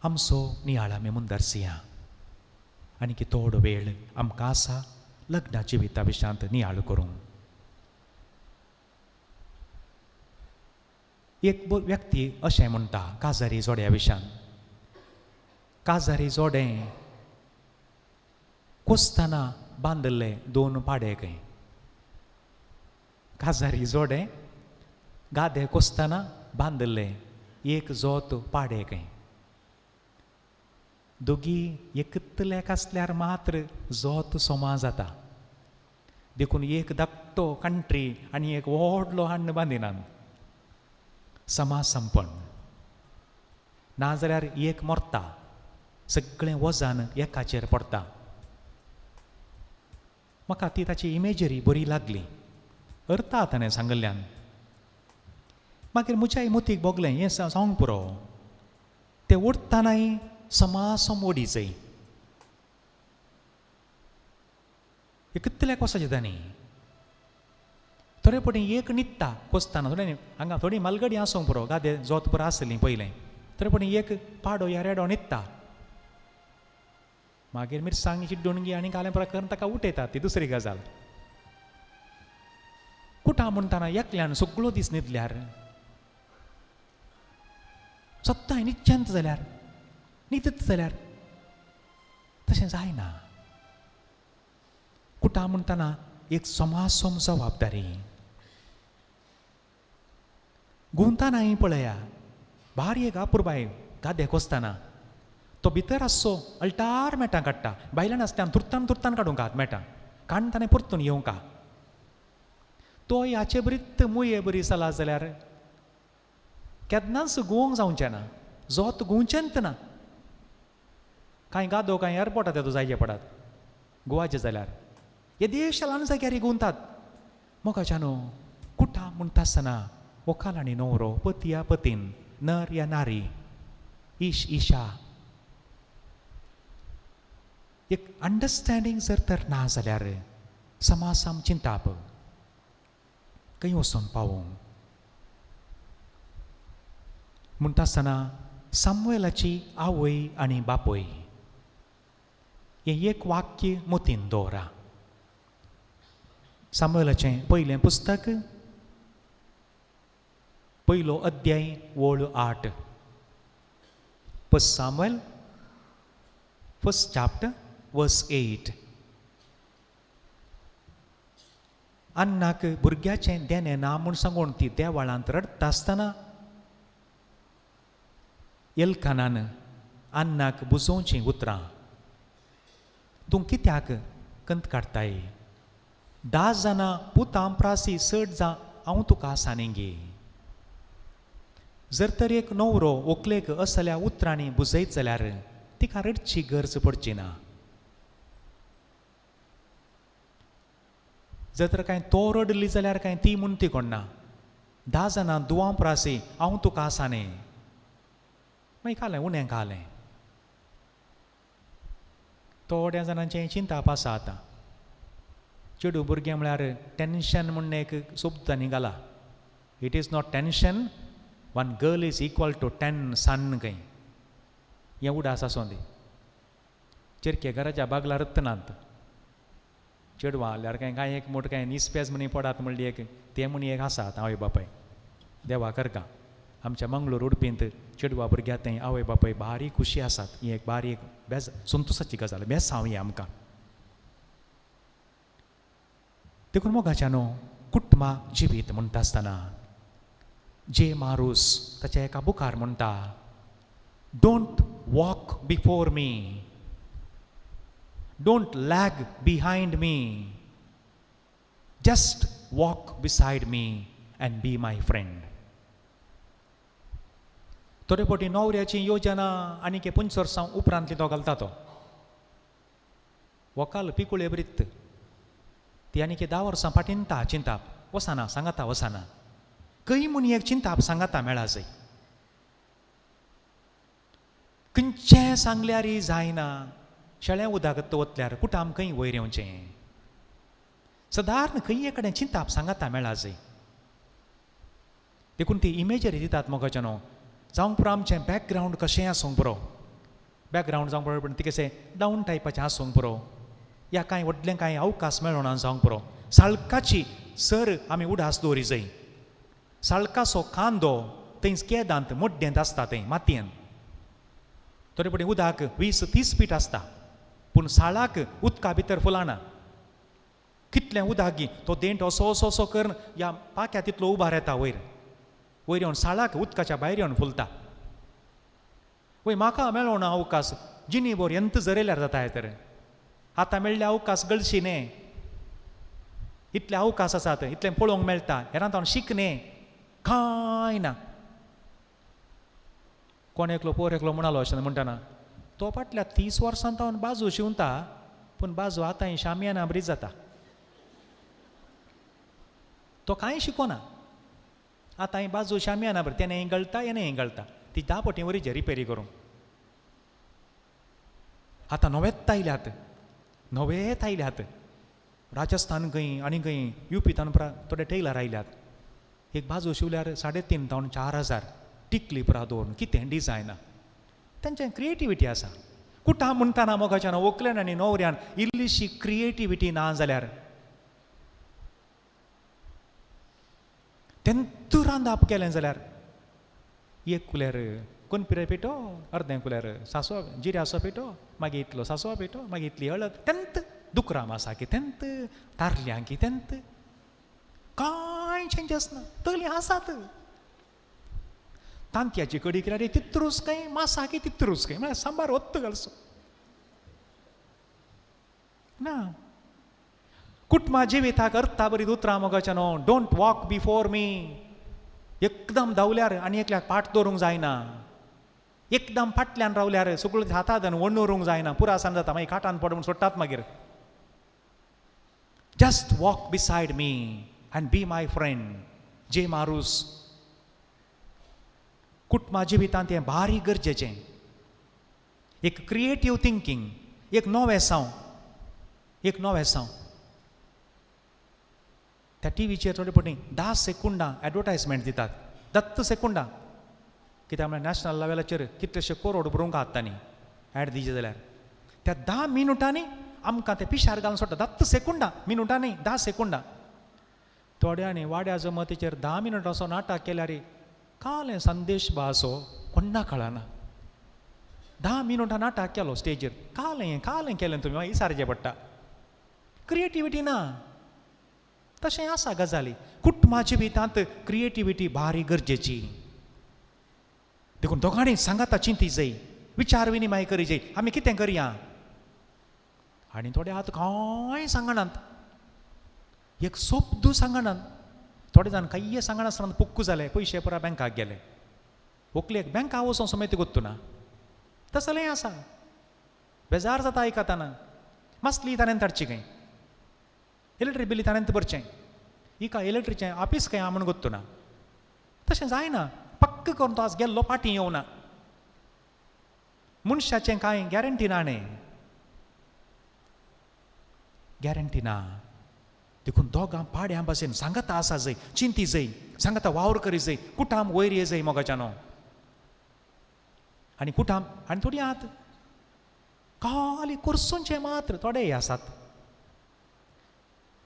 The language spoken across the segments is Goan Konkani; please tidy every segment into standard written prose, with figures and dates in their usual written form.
आमचो नियाळ आमी मुंदरसिया आनी की थोडो वेळ आमकां आसा लग्न जिविता विशयांत नियाळ करूंक. एक व्यक्ती अशें म्हणटा काजारी जोड्या विशयान, काजारी जोडें कोसतना बांदिल्ले दोन पाडे खंय. काजारी जोडें गादे कोसतना बांदिल्ले एक जोत पाडे खंय. दोगी एकतलेक आसल्यार मात्र जोत सोमा जाता. देखून एक धाकटो कंट्री आनी एक व्हडलो हाण्ण बांदिनात समाज संपन्न. नाजाल्यार एक मरता, सगळें वजन एकाचेर पडटा. म्हाका ती ताची इमेजरी बरी लागली, अर्था ताणें सांगिल्ल्यान. मागीर म्हज्याय मोतीक भोगलें हें जावंक पुरो. तें ओडटनाय समासम ओडी जाय, कितल्या कोसाचें तांणी. थोडे फावटी एक न्हिदता कोसतना, थोडे हांगा थोडी मालगडी आसूंक पुरो, गादे जोत पुरो आसली पयलें. थोडे फावटी एक पाडो या रेडो न्हिदता, मागीर मिरसांग चिड्डून आनी घालें प्रकरण ताका उठयतात, ती दुसरी गजाल. कुटां म्हणटना एकल्यान सगळो दीस न्हिदल्यार, सत्ताय निश्चंत जाल्यार, न्हिदत जाल्यार तशें जायना. कुटां म्हणटना एक समासम जबाबदारी. गुंतानाय पळया, भारी एक अपुरबाय गादे कोसतना तो भितर आसचो अल्टार मेटां काडटा, बायलान आसल्यान तुर्तान तुर्तान काडूंक हात मेटां काडून ताणें परतून येवंका. तो हाचे बरीत मुये बरी चला जाल्यार केन्नाच गुवोंक जावचें ना, जोत गुवचेंच ना. कांय गादो कांय एअरपोर्टात येतो जायचे पडात गोवाचे जाल्यार हे देश ल्हान जाग्यार गुंतात. मोगाच्यानो कुटां म्हणटा आसतना व्हंकल आनी न्हवरो, पती या पतीन, नर या नारी, ईश ईशा, एक अंडरस्टँडींग जर तर ना जाल्यार समासाम चिंताप खंय वचून पावूंक. म्हणटा आसतना सामुएलाची आवय आनी बापूय हें एक वाक्य मतीन दवरा. सामुएलाचें पयलें पुस्तक, पयलो अध्याय, वळ 8. First Samuel first chapter verse 8. अन्नाक भुरग्याचें देणें ना म्हूण सांगून ती देवाळांत रडटा आसतना एलकानान अन्नाक बुजोवचीं उतरां, तूं कित्याक कंत काडटाय? 10 जाणां पुतां प्रासी चड जा हांव तुका आसा गे. जर तर एक न्हवरो व्हंकलेक असल्या उतरांनी बुजयत जाल्यार तिका रडची गरज पडची ना. जर तर कांय तो रडली जाल्यार कांय ती म्हूण ती कोण ना. 10 जाणां दुवां प्रासी हांव तुका आसा न्ही. मागीर खालें उणें खालें. थोड्या जाणांचें चिंताप आसा आतां. चेडूं भुरगें म्हळ्यार टेन्शन म्हूण एक शब्द तांणी घाला. It is not tension, one girl is equal to 10 son खंय. हें उडास आसूं दी. चिरके घराच्या बागला रत्तनात चेडवां जाल्यार कांय कांय एक मोट कांय निस्पेज म्हणी पडात म्हणली एक तें म्हणी एक आसात आवय बापाय देवा करका. आमच्या मंगळूर उडपींत चेडवा भुरग्या थंय आवय बापाय भारी खुशी आसात. ही एक बारी एक बेज संतोसाची गजाल, बेसांव ही आमकां. देखून मोगाच्यानो कुटुंबा जिवीत म्हणटा आसतना जे मारूस ताच्या एका बुकार म्हणटा, don't walk before me, don't lag behind me, just walk beside me and be my friend. थोडे फावटी न्हवऱ्याची योजना आनी 25 वर्सां उपरांतली तो घालता. तो व्हंकल पिकुळे ब्रित ती आनी 10 वर्सां फाटीनता चिंताप वसाना सांगाता वसाना खंय म्हूण एक चिंताप सांगाता मेळा जाय. खंयचें सांगल्यारय जायना, शेळें उदक वतल्यार कुटाम खंय वयर येवचें. सदारण खंय कडेन चिंताप सांगाता मेळा जाय. देखून ती इमेजरी दितात मोगाच्यानो. जावंक पुरो आमचें बॅकग्रावंड कशें आसूंक पुरो, बॅकग्रावंड जावंक पुरो, पूण ती कशें डावन टायपाचें आसूंक पुरो, या कांय व्हडलें कांय अवकाश मेळना जावंक पुरो. साळकाची सर आमी उडास दवरी जाय. साळकाचो कांदो थंय केदांत मड्डेंत आसता, थंय मातयेन थोडे पटी उदक 20-30 फीट आसता, पूण साळाक उदका भितर फुलाना. कितलें उदक तो देंट असो असो असो करून ह्या पाक्या तितलो उबार येता वयर वयर येवन साळाक उदकाच्या भायर येवन फुलता. वय म्हाका मेळोना अवकाश, जिनी बोर एंत जरयल्यार जाता तर. आतां मेळ्ळ्या अवकाश गळशी न्ही, इतले अवकाश आसात, इतलें पळोवंक मेळटा, हेरांत हांव शिकने कांय ना. कोण एकलो पोर एकलो म्हणालो अशें म्हणटना, तो फाटल्या 30 वर्सां तावन बाजू शिंवता, पूण बाजू आतां शामियाना बरी जाता. तो कांय शिकोना, आतां बाजू शामियाना बरी, तेणें गळटा हेणें गळटा, ती 10 पटी वरी रिपेरी करूंक. आतां नवेच आयल्यात, नवेच आयल्यात. राजस्थान खंय आनी खंय युपी तावन थोडे टेलर आयल्यात. एक बाजू शिवल्यार 3,500 तावन 4,000, टिकली पुरा दवरून कितें डिजायना, तेंचें क्रिएटिविटी आसा. कुटां म्हणटाना मोगाच्यान व्हंकल्यान आनी न्हवऱ्यान इल्लीशी क्रिएटिविटी ना जाल्यार तेंतू रांदप केलें जाल्यार एक कुल्यार कोनपिरे पिठो, अर्दें कुल्यार सासवा जिऱ्याचो पिठो, मागीर इतलो सासवा पिठो, मागीर इतली हळद, तेंत दुकरां आसा की तेंत तारल्यां की तेंत, कांय चेंजस ना, तकली आसात. तांतयाची कडी केल्यार तितरूच काय, मासा की तितरूच काय, म्हळ्यार सांबार वत्त घालचो ना. कुटुंबा जिविताक अर्था बरी उतरां मोगाच्या न्हू, don't walk before मी. एकदम धांवल्यार आनी एकल्याक पाट दवरूंक जायना, एकदम फाटल्यान रावल्यार सगळ्यो हातांत वणूरूंक जायना, पुरासान जाता, मागीर काटान पड म्हूण सोडटात मागीर. Just walk beside me and be my friend. जे मारूस. कुटुंबा जिवितांत हें भारी गरजेचें. एक क्रिएटीव थिंकींग, एक नवेसांव, एक नवेसांव. त्या टिवीचेर थोडे पटी 10 सेकुंडां एडवर्टायजमेंट दितात, 10 सेकुंडां. कित्याक म्हळ्यार नॅशनल लेवलाचेर कितलेशे करोड भरूंक आहात तांणी एड दिजे जाल्यार त्या 10 मिनुटांनी आमकां ते पिशार घालून सोडटा. 10 सेकुंडां, मिनुटांनी 10 सेकुंडां. थोड्यांनी वाड्या जमतीचेर 10 मिनुटांचो नाटक केल्यार कालें संदेश बा असो कोण्णा कळना. 10 मिनुटां नाटक केलो स्टेजीर, कालें कालें केलें तुमी मागीर विचारचें पडटा. क्रिएटिविटी ना. तशें आसा गजाली. कुटुंबा जिवितांत क्रिएटिविटी भारी गरजेची. देखून दोगांनी सांगाता चिंती जाय, विचार विनिमय करी जाय, आमी कितें करया. आनी थोडे आतां कांय सांगनात, एक शब्द सांगनात. थोडे जाण कांय सांगनासतना पुक्कू जाले, पयशे पुरा बँकाक गेले. व्हंकलेक बँका वचोन समेत गोत्तुना, तसलें आसा. बेजार जाता आयकतना. मासली ताणें धाडची खंय, इलेक्ट्रीक बिली ताणें भरचें, हिका इलेक्ट्रीचें ऑफीस खंय आहा म्हूण गोत्तुना. तशें जायना. पक्क करून तो आज गेल्लो फाटीं येवना. मनशाचें कांय गॅरंटी ना न्ही, गॅरंटी ना. देखून दोगां पाड्यां भाशेन सांगाता आसा जाय, चिंती जाय, सांगाता वावर करी जाय, कुटाम वयर ये जाय मोगाच्यानो. आनी कुटाम आनी थोडीं आहात खाली कोर्सूंचे मात्र थोडेय आसात.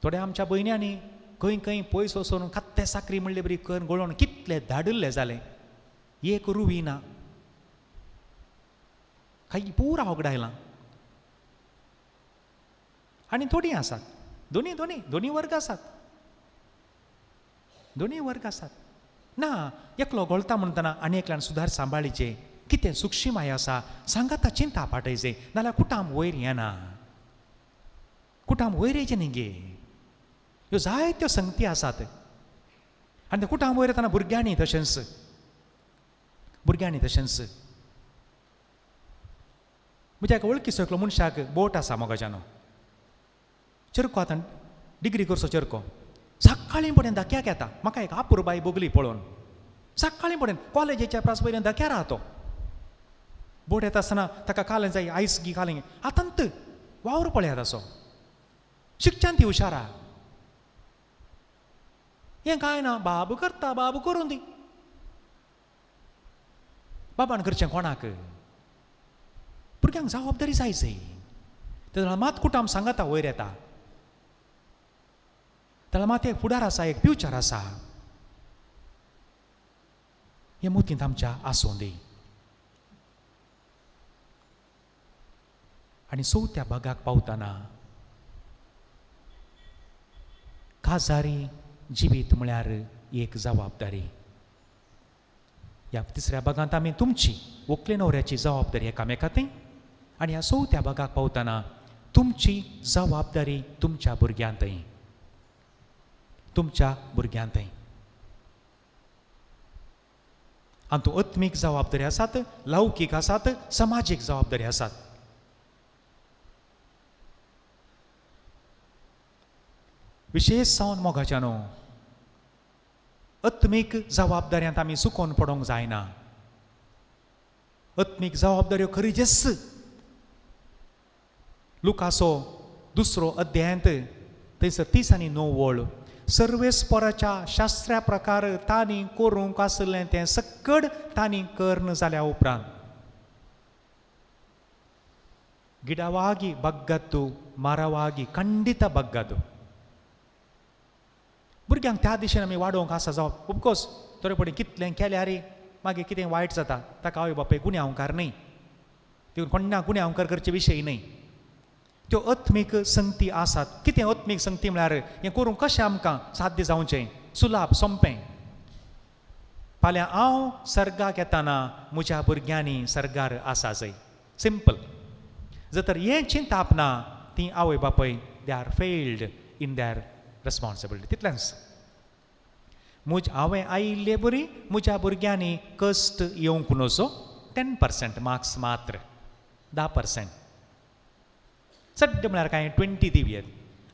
थोडे आमच्या भयण्यांनी खंय खंय पयस वचून कात्ते साकरी म्हणले बरी करून गळोवन कितले धाडिल्ले जाले, एक रुवी ना, काही पुरा होगडायलां. आनी थोडीं आसात, दोनी दोनी दोनी वर्ग आसात, दोनी वर्ग आसात. ना एकलो घोळटा म्हणटना आनी एकल्यान सुदार सांबाळीचे, कितें सुक्षीमाय आसा सांगाता चिंता पाटयचे, नाल्यार कुटाम वयर येना, कुटाम वयर येयचें न्ही गे. ह्यो जायत्यो संगती आसात. आनी ते कुटाम वयर येतना भुरग्यांनी तशेंच, भुरग्यांनी तशेंच. म्हज्या एका वळखीचो एकलो मनशाक बोट आसा मोगाच्यानो, चेरको आतां डिग्री करचो चेरको, सकाळीं पडेन धक्याक येता. म्हाका एक आपुरबाय भोगली पळोवन. सकाळीं पडेन कॉलेजीच्या प्रास पयल्यान धक्यार आहा तो. बोट येता आसतना ताका कालें जाय, आयस गी कालें. आतांत वावर पळयात असो, शिकच्यान ती हुशारा. हें कांय ना, बाब करता, बाब करूं दी. बाबान करचें कोणाक? भुरग्यांक जबाबदारी जाय जाय तेन्ना मात कुटाम सांगाता वयर येता, तेन्ना मात एक फुडार आसा, एक फ्युचर आसा. हें मतींत आमच्या आसूं दी. आनी चवथ्या भागाक पावतना काजारी जिवीत म्हळ्यार एक जबाबदारी. ह्या तिसऱ्या भागांत आमी तुमची व्हंकले न्हवऱ्याची जबाबदारी एकामेकांत, आनी ह्या चवथ्या भागाक पावतना तुमची जबाबदारी तुमच्या भुरग्यांतय, तुमच्या भुरग्यांतय. हातूंत आत्मीक जबाबदारी आसात, लौकीक आसात, समाजीक जबाबदारी आसात. विशेश जावन मोगाच्या न्हू आत्मीक जबाबदाऱ्यांत आमी चुकोवन पडोवंक जायना. आत्मीक जबाबदाऱ्यो खरीजेच. लुकासो दुसरो अध्यायांत थंयसर 39 वळ, सर्वेस्पराच्या शास्त्रा प्रकार तांणी करूंक आसलें तें सक्कड तांणी कर्ण जाल्या उपरांत ಗಿಡವಾಗಿ ಬಗ್ಗದ್ದು ಮರವಾಗಿ ಖಂಡಿತ ಬಗ್ಗದ್ದು. भुरग्यांक त्या दिशेन आमी वाडोवंक आसा जावप. ऑफकोर्स थोडे पडे कितलें केल्यार मागीर कितें वायट जाता, ताका आवय बापूय गुन्यांवकार न्हय, देखून कोण्णा गुन्यांवकार करचे विशय न्हय. त्यो आत्मीक संगती आसात. कितें आत्मीक संगती म्हळ्यार हें करूंक कशें आमकां साध्य जावचें, सुलाभ सोंपें. फाल्यां हांव सर्गाक येताना म्हज्या भुरग्यांनी सर्गार आसा जाय, सिंपल. जर तर हें चिंताप ना, ती आवय बापूय they are failed in their responsibility. तितलेंच. म्हज हांवें आयिल्ले बरी म्हज्या भुरग्यांनी कश्ट येवंक नजो, 10% मार्क्स मात्र, 10%, चड म्हळ्यार कांय 20 दिवयेत.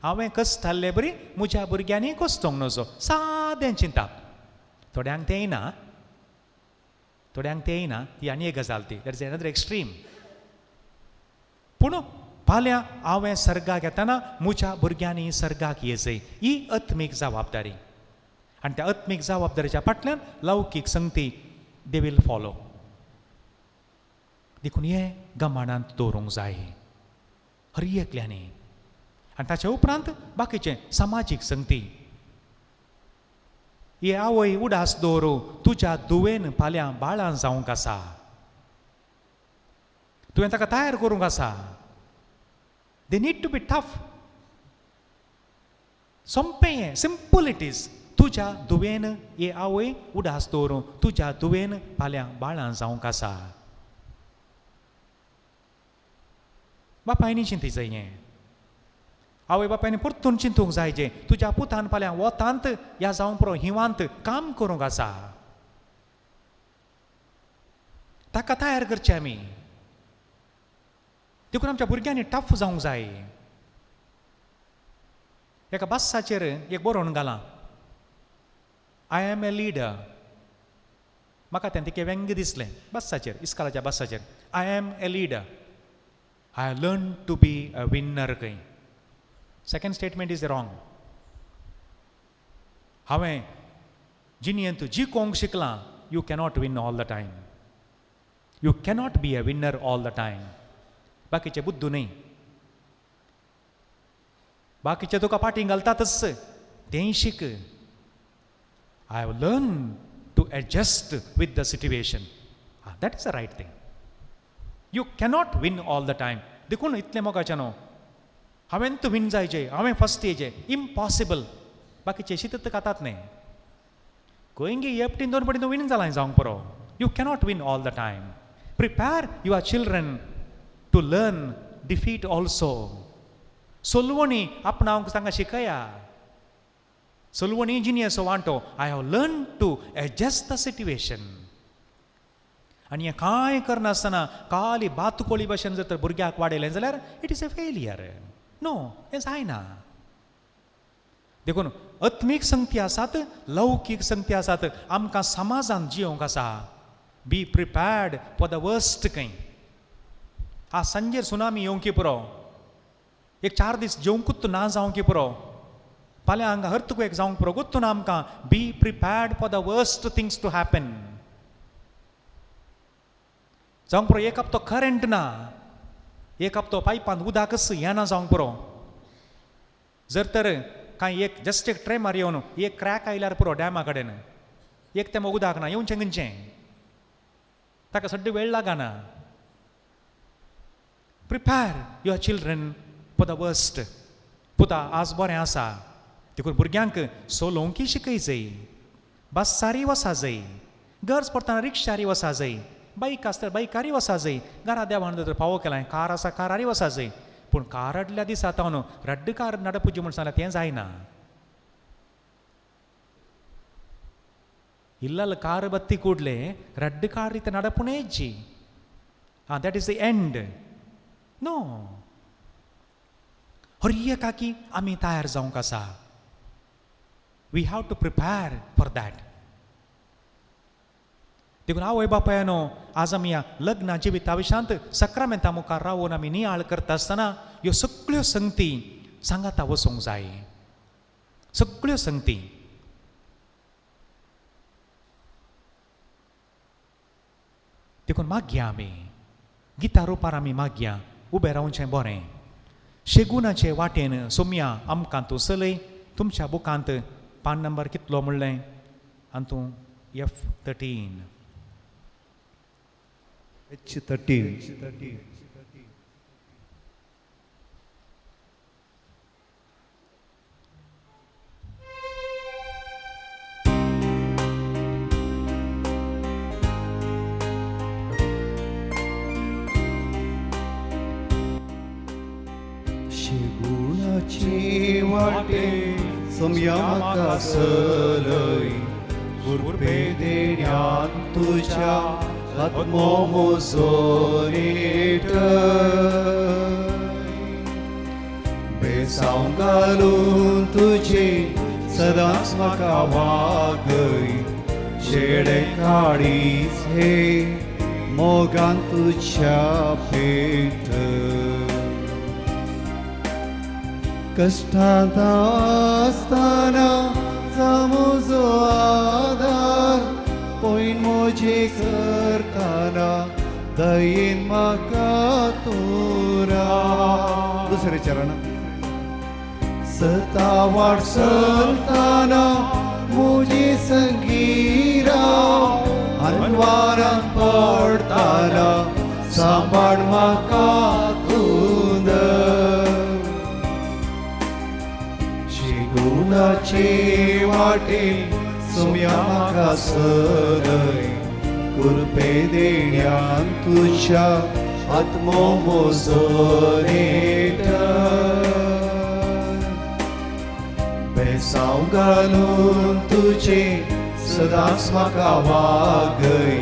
हांवें कश्ट हाडले बरी म्हज्या भुरग्यांनी कश्टोंक नजो, सादें चिंताप. थोड्यांक तें येना, थोड्यांक तें येना, ती आनी एक गजाल ती, that is another extreme. पूण फाल्यां हांवें सर्गाक येतना म्हज्या भुरग्यांनी सर्गाक येजय, ही आत्मीक जबाबदारी. आनी त्या आत्मीक जबाबदारीच्या फाटल्यान लौकीक संगती they will follow. देखून हें गमाणांत दवरूंक जाय हर एकल्यांनी. आनी ताच्या उपरांत बाकीचें समाजीक संगती. हे आवय उडास दवरू, तुज्या धुवेन फाल्यां बाळां जावंक आसा, तुवें ताका तयार करूंक आसा. They need to be tough. सोंपें हें, सिंपल it is. तुज्या धुवेन हे आवय उडास दवरूं, तुज्या धुवेन फाल्यां बाळां जावंक आसा. बापायनी चिंती जाय हें, आवय बापायनी परतून चिंतूंक जाय जें तुज्या पुतान फाल्यां वतांत ह्या जावंक पुरो हिंवांत काम करूंक आसा, ताका तयार करचें आमी. देखून आमच्या भुरग्यांनी टफ जावंक जाय. एका बसाचेर एक बरोवन घालां, I am a leader. म्हाका तें तितकें व्यंग दिसलें बसाचेर, इस्कालाच्या बसाचेर, I am a leader, I learn to be a winner. खंय सेकंड स्टेटमेंट is wrong. हांवें जिणेंत जिखोवंक शिकलां. You cannot win all the time, you cannot be a winner all the time. बाकीचे बुद्दू न्हय, बाकीचे तुका फाटीं घालतातच, तेंय शीक. I have learn to adjust with the situation, that is the right thing. You cannot win all the time. देखून इतलें मोगाचें न्हू, हांवें तूं विन जायचे, हांवें फर्स्ट येयचे, इम्पॉसिबल. बाकीचे शितत खातात न्ही, खंय गे एकटीन दोन पटी तूं विन जालां जावंक पुरो. You cannot win all the time. Prepare your children to learn defeat also. सोलवणी आपणावंक तांकां शिकया. सोलवणी जिनियसो वांटो. I have learn to adjust the situation. आनी हें कांय करनासतना काली बातकोळी भशेन जर तर भुरग्याक वाडयलें जाल्यार it is a failure. No, हें जायना. देखून आत्मीक संगती आसात, लौकीक संगती आसात, आमकां समाजान जियोंक आसा. Be prepared for the worst. खंय आज सांजेर सुनामी येवंकी पुरो, एक 4 दीस जेवंकूच ना जावंकी पुरो, फाल्यां हांगा अर्थक्वेक जावंक पुरो, गोत्तू ना आमकां. Be prepared for the worst things to happen. जावंक पुरो एक हप्तो करंट ना, एक हप्तो पायपांत उदकच येना जावंक पुरो. जर तर कांय एक जस्ट एक ट्रेमर येवन एक क्रॅक आयल्यार पुरो डॅमा कडेन, एक तें उदक ना येवचें खंयचें, ताका सड्ड वेळ लागना. Prepare your children for the worst. पुता आज बरें आसा देखून भुरग्यांक चलोवंकी शिकय जाय, बसारी वसा जाय, गरज पडटना रिक्षारी वसा जाय, बायक आसल्यार बायकारी वसा जाय, घरा देवान जर पावो केलां कार आसा कारारी वसा जाय. पूण कार हाडल्या दिसा आतां रड्ड कार नडपुजी म्हूण सांगल्यार तें जायना. इल्लाल कार बत्ती कुडले रड्ड कार इतलें नडपुणेची. आं, that is the end. No, हर एकाकी आमी तयार जावंक आसा. We have to prepare for that. देखून आवय बापायनो आज आमी ह्या लग्ना जिविता विशांत सक्रामेंता मुखार रावून आमी नियाळ करता आसतना ह्यो सगळ्यो संगती सांगाता वचूंक जाय, सगळ्यो संगती. देखून मागया आमी गिता रुपार आमी मागया उबें रावचें बरें. शेगुनाचे वाटेन सोमया आमकां तूं चलय. तुमच्या बुकांत पान नंबर कितलो म्हणलें आनी तूं F13. H13. शिगुणाची वाटे सोमया म्हाका चलय, कृपे देण्यान तुज्या आत्मो म्हजो नेट. बेसांव घालून तुजे सदांच म्हाका वागय, शेडे काडीच हे मोगान तुज्या पेट. कश्टांत आसतना म्हजो आदार, पयन म्हजे करतना दयेन म्हाका तूं राव. दुसरें चरण. सता वाट चलतना म्हजे संगी राव, अनवारान पडटना सांबाळ म्हाका तूं धर. शिगुणाचे वाटेन सोमया म्हाका चलय, कृपे देण्यान तुज्या आत्मो म्हजो नेट. बेसांव घालून तुजे सदांच म्हाका वागय,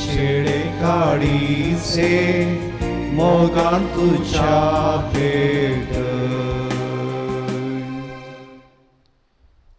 शेडे काडीचे मोगान तुज्या पेट.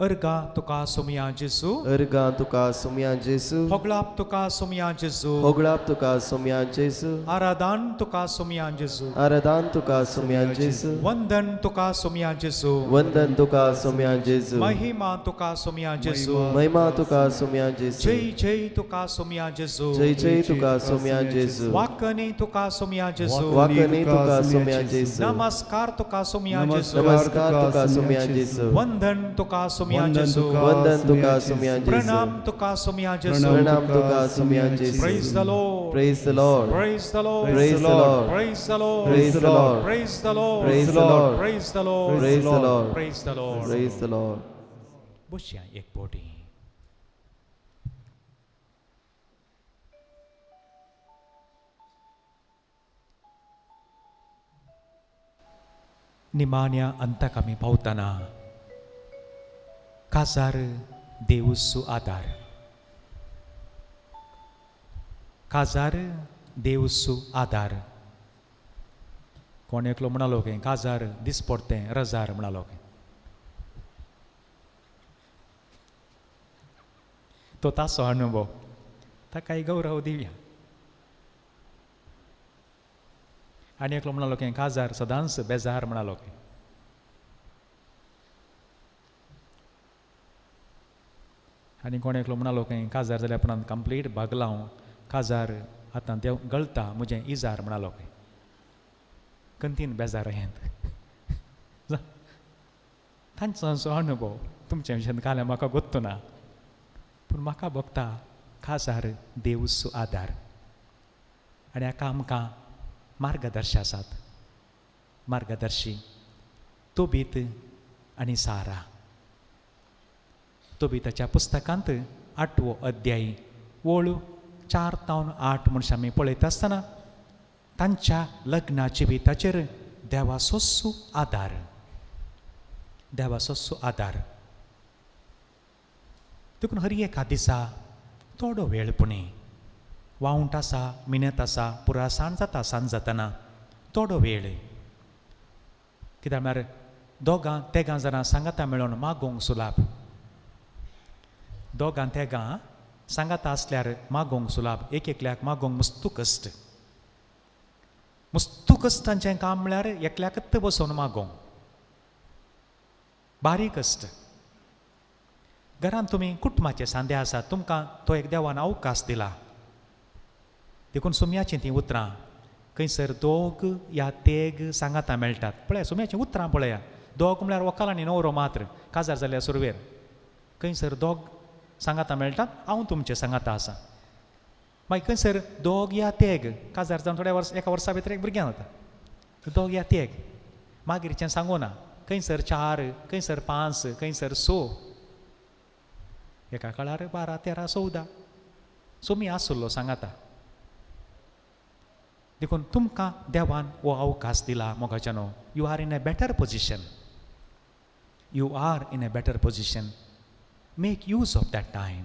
अर्गा तुका सोमया जेजू, अर्गा तुका सोमया जेजू, होगळाप तुका सोमया जेजू, होगळाप तुका सोमया जेजू, आराधान तुका सोमया जेजू, आराधान तुका सोमया जेजू, वंदन तुका सोमया जेजू, वंदन तुका सोमया जेजू, महिमा तुका सोमया जेजू, महिमा तुका सोमया जेजू, जय जय तुका सोमया जेजू, जय जय तुका सोमया जेजू, वाकनी तुका सोमया जेजू, वाकनी तुका सोमया जेजू, नमस्कार तुका सोमया जेजू, नमस्कार तुका सोमया जेजू, वंदन तुका सोमया जेजू, वंदन तुका सोमया जेजू, प्रणाम तुका सोमया जेजू, प्रणाम तुका सोमया जेजू. Praise the Lord, praise the Lord, praise the Lord, praise the Lord, praise the Lord, praise the Lord, praise the Lord, praise the Lord, praise the Lord, praise the Lord, praise the Lord, praise the Lord. बसया एक बोटी. निमाण्या अंताक आमी पावतना काजार देवसु आदार, काजार देवसु आदार. कोण एकलो म्हणालो की काजार दिसपडतें रजार म्हणालो की तो ताचो अनुभव, ताकाय गौरव दिवया. आनी एकलो म्हणालो की काजार सदांच बेजार म्हणालो की. आनी कोण एकलो म्हणालो की काजार जाल्यार आपणान कंप्लीट भागला हांव, काजार आतां देव गळटा म्हजें इजार म्हणालो की. कंतीन बेजार येत तांचो असो अनुभव तुमचे विशयान घाल्यार म्हाका गोत्तो ना, पूण म्हाका भोगता काजार देवसो आदार आनी हाका आमकां मार्गदर्शी आसात, मार्गदर्शी तोबीत आनी सारा. तोबीताच्या पुस्तकांत 8वो अध्याय ओळ 4 तावन 8 मनशां आमी पळयता आसतना तांच्या लग्ना जिविताचेर देवाचो आदार, देवाचो आदार. देखून हर एका दिसा थोडो वेळ पुणी वावंट आसा, मिनत आसा, पुरा सांज जाता, सांज जातना थोडो वेळ कित्याक म्हळ्यार दोगां तेगां जाणां सांगाता मेळोन मागोंक सुलाभ, दोगां तेगां सांगाता आसल्यार मागोंक सुलाभ, एक एकल्याक मागोंक मस्तू कश्ट, मस्तू कश्टांचें काम म्हळ्यार एकल्याकच बसोवन मागोंक बारीक कश्ट. घरांत तुमी कुटुंबाचे सांदे आसात, तुमकां तो एक देवान अवकाश दिला, देखून सुम्याचीं तीं उतरां खंयसर दोग या तेग सांगाता मेळटात. पळया सुम्याचीं उतरां पळया, दोग म्हळ्यार वकाल आनी न्हवरो मात्र काजार जाल्या सुरवेर, खंयसर दोग सांगाता मेळटात, हांव तुमचें सांगाता आसा. मागीर खंयसर दोग या तेग काजार जावन थोड्या वर्स एका वर्सा भितर एक भुरग्यां जाता, दोग या तेग मागीरचें सांगू ना, खंयसर 4, खंयसर 5, खंयसर 6, एका काळार 12, 13, 14 सोमी आसलो सांगाता. देखून तुमकां देवान हो अवकाश दिला मोगाच्यानो, you are in a better position, you are in a better position, make use of that time.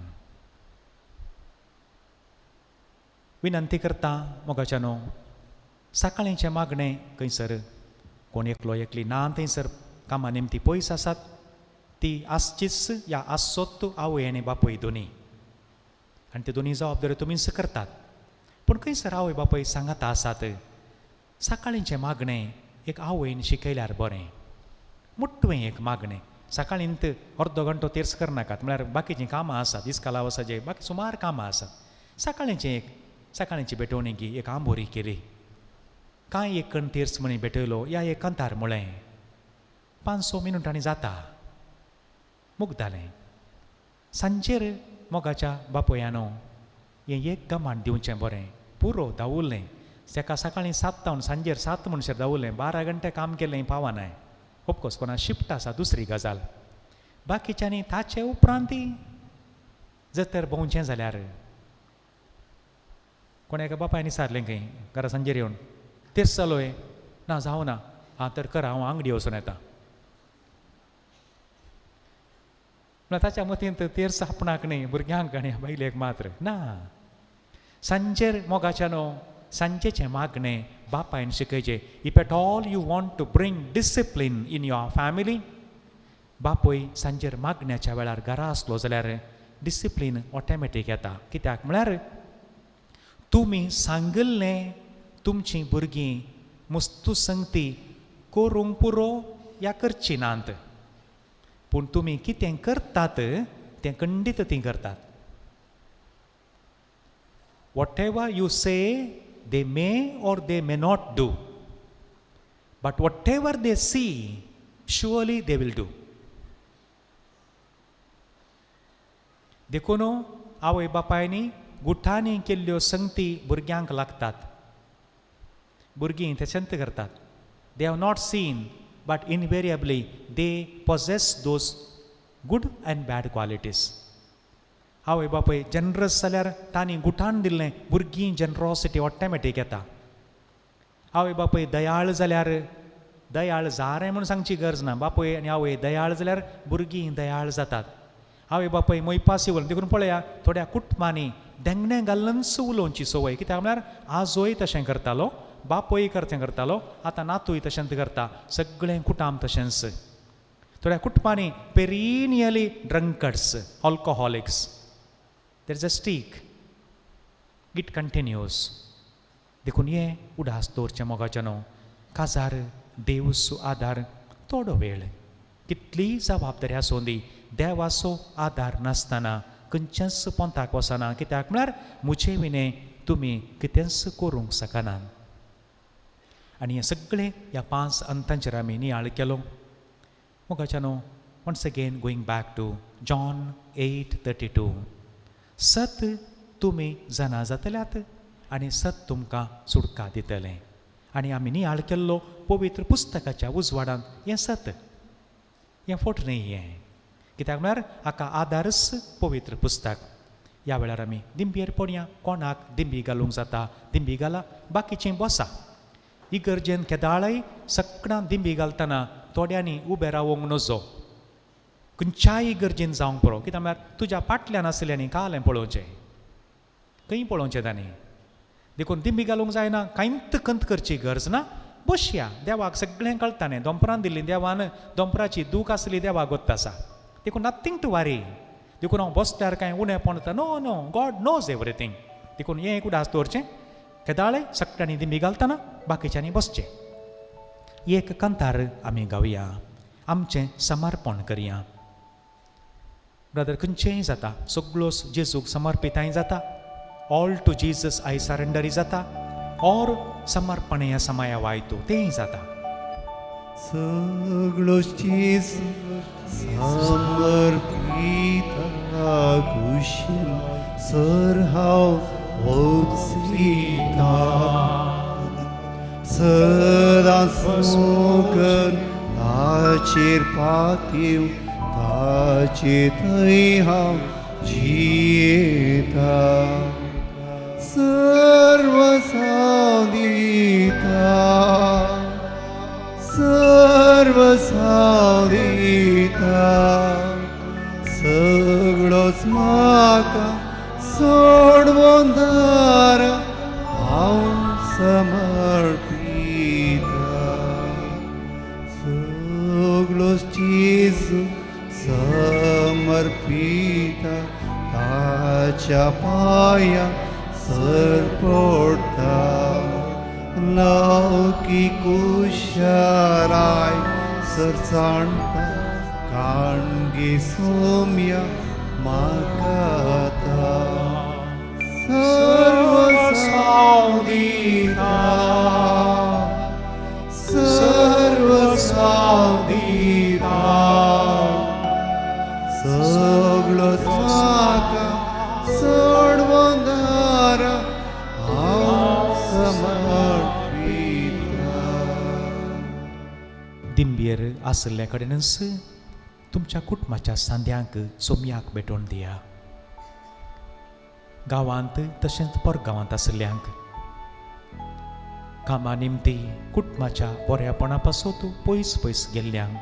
विनंती करता मोगाच्यानो, सकाळींचें मागणें खंयसर कोण एकलो एकली ना थंयसर कामां निमती पयस आसात ती आसचीच या आसचोच आवय आनी बापूय दोनी, आनी त्यो दोनी जबाबदाऱ्यो तुमीच करतात. पूण खंयसर आवय बापूय सांगाता आसात, सकाळींचें मागणें एक आवयन शिकयल्यार बरें, मुटवें एक मागणें. सकाळींत अर्दो घंटो तेर्स करनाकात, म्हळ्यार बाकीचीं कामां आसात, इस्काला वचपाचें बाकी सुमार कामां आसात. सकाळींचें एक सकाळींची भेटवणी की एक आंबोरी केली, कांय एक कण तेर्स म्हणी भेटयलो या एक कांतार म्हळें, 5-6 मिनटांनी जाता मुगदालें. सांजेर मोगाच्या बापोयानो हें एक गमान दिवचें बरें, पुरो दावुल्लें ताका सकाळीं 7 तावन सांजेर 7 म्हणसर दावुल्लें, 12 घंटे काम केलें पावनाय. ऑफकोर्स कोणा शिफ्ट आसा दुसरी गजाल, बाकीच्यांनी ताचे उपरांत जर तर भोंवचें जाल्यार कोण एका बापायन विचारलें खंय घरा सांजेर येवन तेच जालो हें ना जावं ना, आं तर कर हांव आंगडी वचून येता. म्हळ्यार ताच्या मतींत तेर्स आपणाक न्ही भुरग्यांक आनी बायलेक मात्र ना. सांजेर मोगाच्यानो सांजेचें मागणें बापायन शिकयचें. If at all you want to bring discipline in your family, बापूय सांजेर मागण्याच्या वेळार घरा आसलो जाल्यार डिसिप्लीन ऑटोमॅटीक येता. कित्याक म्हळ्यार तुमी सांगिल्लें तुमचीं भुरगीं मुस्तू संगती करूंक पुरो या करची नात, पूण तुमी कितें करतात तें खंडीत तीं करतात. Whatever you say they may or they may not do, but whatever they see surely they will do. देखून आवय बापायनी गुठांनी केल्ल्यो संगती भुरग्यांक लागतात, भुरगीं तेशेंच करतात. They have not seen but invariably they possess those good and bad qualities. आवय बापूय जनरस जाल्यार तांणी गुठान दिल्लें भुरगीं जनरोसिटी ऑटोमॅटीक येता. आवय बापूय दयाळ जाल्यार दयाळ जारें म्हूण सांगची गरज ना, बापूय आनी आवय दयाळ जाल्यार भुरगीं दयाळ जातात. आवय बापूय मोयपासी उलोवन देखून पळया थोड्या कुटुंबांनी धेंगणें घालूनच उलोवची संवय, कित्याक म्हळ्यार आजोय तशें करतालो, बापूय तशें करतालो, आतां नातूय तशेंच करता, सगळें कुटाम तशेंच. थोड्या कुटुंबांनी perennially drunkards, alcoholics, there is a streak, it continues. देखून हें उडास दवरचें मोगाचें न्हू, काजार देवसो आदार थोडो वेळ, कितलीय जबाबदारी आसूं दी, देवाचो आदार नासतना खंयच्याच पंथाक वचना. कित्याक म्हळ्यार म्हजे विणें तुमी कितेंच करूंक शकनात. आनी हें सगळें ह्या पांच अंतांचेर आमी नियाळ केलो. मोगाच्यानो, once again going back to John 8:32, सत तुमी जाणा जातल्यात आनी सत तुमकां सुटका दितलें. आनी आमी नियाळ केल्लो पवित्र पुस्तकाच्या उजवाडान हें सत, हें फोट न्ही हें, कित्याक म्हळ्यार हाका आदारच पवित्र पुस्तक. ह्या वेळार आमी दिंबयेर पडया, कोणाक दिंबी घालूंक जाता दिंबी घाला, बाकीचें बसा. इगर्जेन केदाळय सगळ्यां दिंबी घालतना थोड्यांनी उबें रावोंक नजो, खंयच्याय इगर्जेन जावंक पुरो, कित्याक म्हळ्यार तुज्या फाटल्यान आसल्यांनी कालें पळोवचें, खंय पळोवचें तांणी. देखून दिंबी घालूंक जायना, कांयच खंत करची गरज ना, बसया. देवाक सगळें कळटा न्ही, दोंपरान दिल्ली देवान, दोंपराची दूख आसली देवाक गोत्त आसा, देखून नथींग टू वरी. देखून हांव बसल्यार कांय उणेपण जाता, no no, God knows everything. देखून हें एक उडास दवरचें, केदाळे सगळ्यांनी दिंबी घालतना बाकीच्यांनी बसचें. एक कांतार आमी गावया, आमचें समर्पण करया. ब्रदर, खंयचेंय जाता, सगळोच जेजूक समर्पिताय जाता, all to Jesus I surrender जाता, ऑर समर्पण ह्या समाया वायतो तेंय जाता. सगळो जेजू समर्पिता खुशीन सर हांव वचीता, सदांच मोगन ताचेर पातयेवन ताचे थंय हांव जियेता, सर्वस्व दिता, सर्वस्व दिता, सगळोच म्हाका सोडवणदार हांव समर्पिता, सगळोच जेजू समर्पिता ताच्या पांया सर पडटा, लौकीक कुशलाय सर जाणता, काणगे सोम्या म्हाका सर्वस्व दिता, सर्वस्व दिता, सगळोच म्हाका सोडवणदार हांव समर्पिता. दिंबयेर आशिल्ल्या कडेनच तुमच्या कुटुंबाच्या सांद्यांक सोमयाक भेटोवन दिया. गांवांत तशेंच परगांवांत आशिल्ल्यांक कामा निमती कुटुंबाच्या बऱ्यापणा पासत पयस पयस गेल्ल्यांक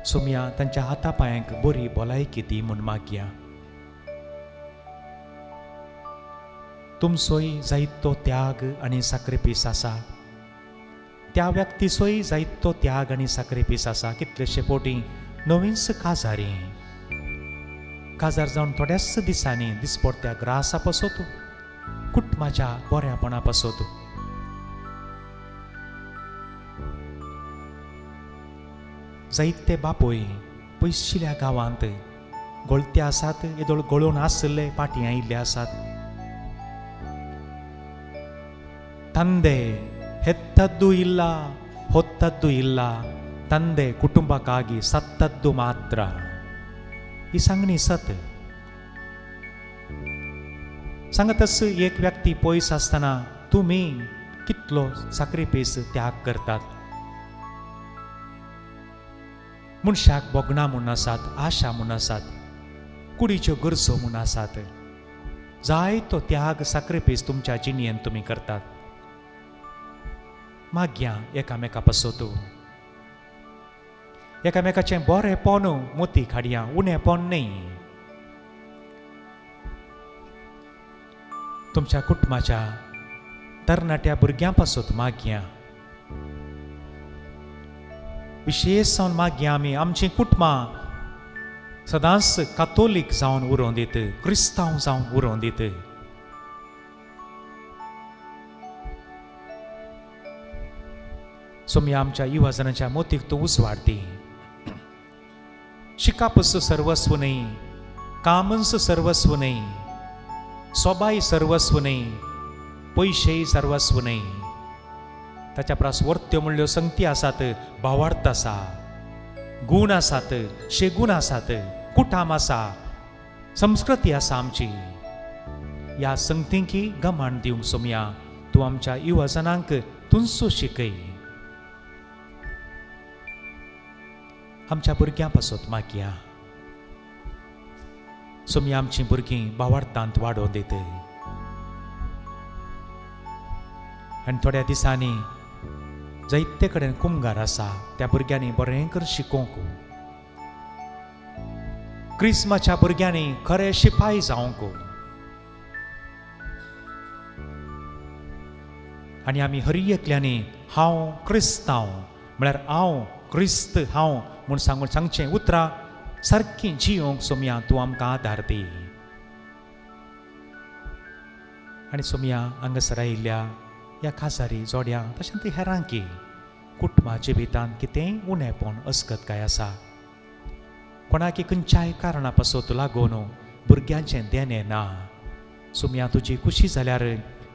सोमया तांच्या हाता पांयांक बरी भलायकी दी म्हूण मागया. तुमचोय जायतो त्याग आनी साक्रिफीस आसा, त्या व्यक्तीचोय जायतो त्याग आनी साक्रिफीस आसा. कितलेशे पोटी नवीच काजारी काजार जावन थोड्याच दिसांनी दिसपडत्या ग्रासा पासत, कुटुंबाच्या बऱ्यापणा पासत, जायते बापूय पयशिल्या गांवांत गोळते आसात, येदोळ गळोवन आशिल्ले पाटी आयिल्ले आसात. ತಂದೆ ಹೆತ್ತದ್ದು ಇಲ್ಲ, ಹೊತ್ತದ್ದು ಇಲ್ಲ, ತಂದೆ ಕುಟುಂಬಕ್ಕಾಗಿ ಸತ್ತದ್ದು ಮಾತ್ರ. ही सांगणी सत. सांगतच एक व्यक्ती पयस आसतना तुमी कितलो साक्रिफीस त्याग करतात. मनशाक भोगणां म्हूण आसात, आशा म्हूण आसात, कुडीच्यो गरजो म्हूण आसात. जायतो त्याग साक्रिफीस तुमच्या जिणेंत तुमी करतात. मागया एकामेका पासत, एकामेकाचें बरेंपण मोती काडया, उणेपण न्हय. तुमच्या कुटुंबाच्या तरणाट्या भुरग्यां पासत मागया, विशेश जावन मागया आमी आमचीं कुटुंबां सदांच कातोलीक जावन उरोवन दित, क्रिस्तांव जावन उरोवन दित. सोमया आमच्या युवाजनाच्या मोतीक तूं उजवाड दी. शिकापच सर्वस्व न्हय, कामच सर्वस्व न्हय, सोबाय सर्वस्व न्हय, पयशेय सर्वस्व न्हय, ताच्या परस वर्त्यो म्हणल्यो संगती आसात, भावार्थ आसा, गूण आसात, शेगूण आसात, कुटाम आसा, संस्कृती आसा आमची. ह्या संगतींकी गमाण दिवंक सोमया तूं आमच्या युवजनांक तुंचो शिकय. आमच्या भुरग्यां पासत मागया सोमया, आमचीं भुरगीं भावार्थांत वाडोवन दित आनी थोड्या दिसांनी जायते कडेन कुमगार आसा त्या भुरग्यांनी बरें कर शिकोवंक. क्रिस्माच्या भुरग्यांनी खरे शिपाय जावंक. आनी आमी हर एकल्यांनी हांव क्रिस्तांव म्हळ्यार हांव क्रिस्त हांव म्हूण सांगून सांगचें उतरां सारकीं जियोंक सोमया तूं आमकां आदार दी. आनी सोमया हांगासर आयिल्ल्या ह्या काजारी जोड्यां तशेंच हेरांकी कुटुंबा जिवितांत कितेंय उणेपण अस्कतकाय आसा, कोणाकी खंयच्याय कारणा पासत लागून भुरग्यांचें देणें ना, सोमया तुजी खुशी जाल्यार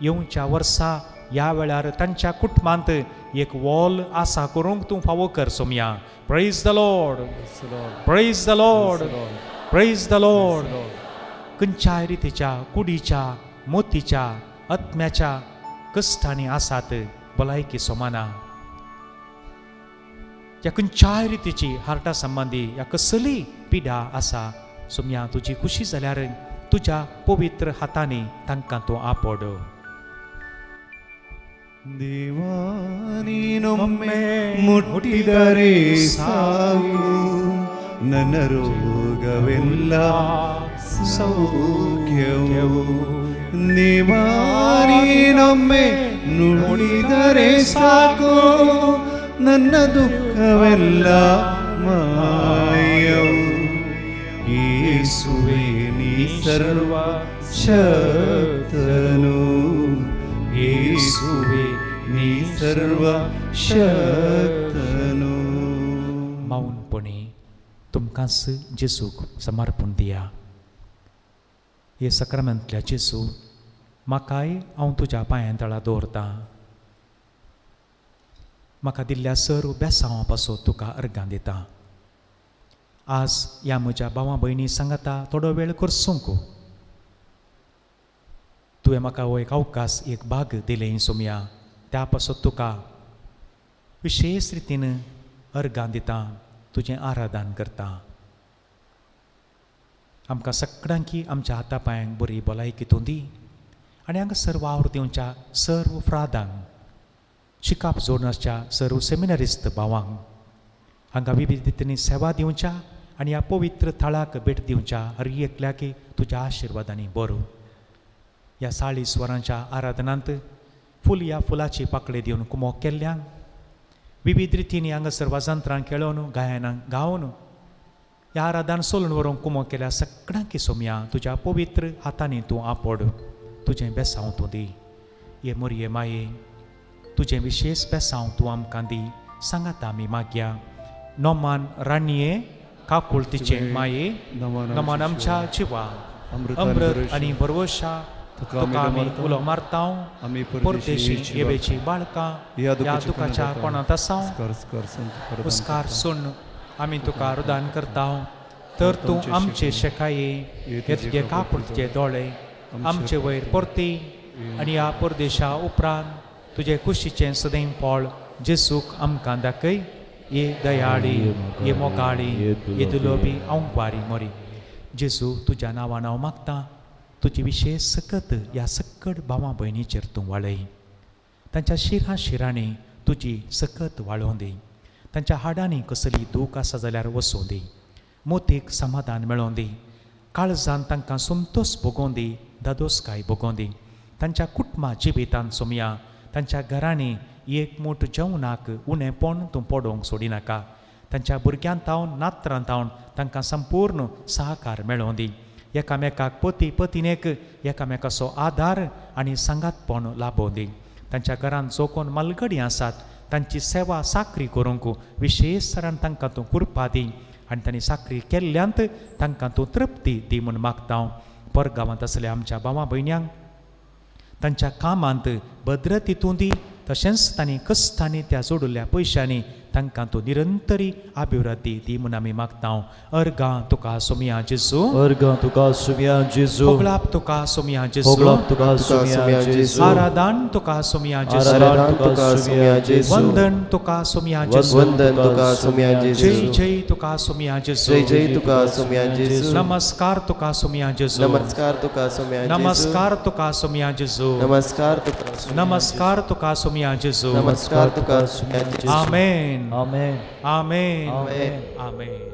येवच्या वर्सा ह्या वेळार तांच्या कुटुंबांत एक वॉल आसा करूंक तूं फावो कर Somaiya. Praise the Lord, praise the Lord, praise the Lord. खंयच्याय रितीच्या कुडीच्या मोतीच्या आत्म्याच्या कश्टांनी आसात भलायकी सोमाना, ह्या खंयच्याय रितीची हार्टा संबंदी ह्या कसलीय पिडा आसा सोमया तुजी खुशी जाल्यार तुज्या पवित्र हातांनी तांकां तूं आपोड. ದೇವಾ ನೀನೊಮ್ಮೆ ಮುಟ್ಟಿದರೆ ಸಾಕು, ನನ್ನ ರೋಗವೆಲ್ಲ ಸೌಖ್ಯವು. ದೇವಾ ನೀನೊಮ್ಮೆ ನುಡಿದರೆ ಸಾಕು, ನನ್ನ ದುಃಖವೆಲ್ಲ ಮಾಯವು. ಯೇಸುವೆ ನೀ ಸರ್ವ ಶಕ್ತನು, ಯೇಸುವೆ ನೀ ಸರ್ವ ಶಕ್ತನು. मौनपणी तुमकांच जेजूक समर्पण दिया. हे सक्रामेंतल्या जेजू, म्हाकाय हांव तुज्या पांयां तळा दवरतां. म्हाका दिल्ल्या सर्व बेसांवा पासून तुका अर्गां दिता. आज ह्या म्हज्या भावा भयणी सांगाता थोडो वेळ करसूंक तुवें म्हाका हो एक अवकाश, एक भाग दिलें सोमया, त्या पासून तुका विशेश रितीन अर्गां दिता, तुजें आराधन करता. आमकां सगळ्यांकी आमच्या हाता पांयांक बरी भलायकी तूं दी आनी हांगासर वावर दिवच्या सर्व फ्रादांक, शिकाप जोडून आसच्या सर्व सेमिनारिस्त भावांक, हांगा विविध रितींनी सेवा दिवच्या आनी ह्या पवित्र थळाक भेट दिवच्या हर एकल्याकी तुज्या आशिर्वादांनी बरो. ह्या 40 वरांच्या आराधनांत फूल ह्या फुलाची पाकळी दिवन कुमोक केल्ल्यांक, विविध रितींनी हांगासर वाजंत्रां खेळोवन गायनां गावन ह्या आराधन सोलून व्हरूंक कुमोक केल्या सगळ्यांकी सोमया तुज्या पवित्र हातांनी तूं आपोड, तुजें बेसांव तूं दी. हे मोरये माये, तुजें विशेश बेसांव तूं आमकां दी. सांगात आमी मागया. नोमान राणये काकुळतीचे माये, नमान आमच्या जिवा अमृत आनी भरवशा तुका आमी उलो मारता. परदेशी येवेची बाळकां ह्या दुखाच्या कोणांत आसा उस्कार सुन आमी तुका रुदान करता. तर तूं आमचे शेकाये हे तुजे काकुळतीचे दोळे आमचे वयर परती आनी ह्या परदेशा उपरांत तुजे कुशीचें सदैव फळ जेसूक आमकां दाखय. ये दयाळी, ये मोगाळी, ये दुलोबी अंकवारी मोरी जेजू, तुज्या नांवान हांव मागता, तुजी विशेश सकत ह्या सकट भावा भयणीचेर तूं वाळय. तांच्या शिरां शिरांनी तुजी सकत वाळोवन दी. तांच्या हाडांनी कसली दूख आसा जाल्यार वचूं दी. मोतीक समाधान मेळोवन दी. काळजान तांकां संतोश भोगोवन दी, दादोसकाय भोगोवन दी. तांच्या कुटुंबा जिवितान सोमया तांच्या घरांनी एक मूठ जेवणाक उणेपण तूं पडोवंक सोडिनाका. तांच्या भुरग्यां तावन नात्रां तावन तांकां संपूर्ण सहकार मेळोवन दी. एकामेकाक पती पतिनेक एकामेकाचो आदार आनी सांगातपण लाबोवन दी. तांच्या घरांत जो कोण मालगडी आसात तांची सेवा साकरी करूंक विशेश तरान तांकां तूं कृपा दी आनी तांणी साकरी केल्ल्यांत तांकां तूं तृप्ती दी म्हूण मागता हांव. परगांवांत आसल्या आमच्या भावा भयण्यांक तांच्या कामांत भद्रत तूं दी तशेंच तांणी कश्टांनी त्या जोडिल्ल्या पयशांनी तांकां तूं निरंतरी अभिवृद्धी दी म्हूण आमी मागता. अर्गां तुका सोमया जेजू. अर्गां तुका सुमया जेजू. होगळाप तुका सोमया जेजू. होगळाप तुका तुका सुमया सुमया जेजू. जेजू. आराधन तुका सोमया जेजू. आराधन तुका सोमया जेजू. वंदन तुका सोमया जेजू. वंदन तुका सोमया जय जेजू. जय तुका सोमया जेजू. जय जय तुका सोमया जेजू. नमस्कार तुका सोमया जेजू. नमस्कार तुका सोमया जेजू. नमस्कार तुका सोमया जेजू. नमस्कार तुका सोमया. नमस्कार तुका सोमया जेजू. नमस्कार तुका सोमया जेजू. आमेन. आमेन. आमेन. आमेन. आमेन.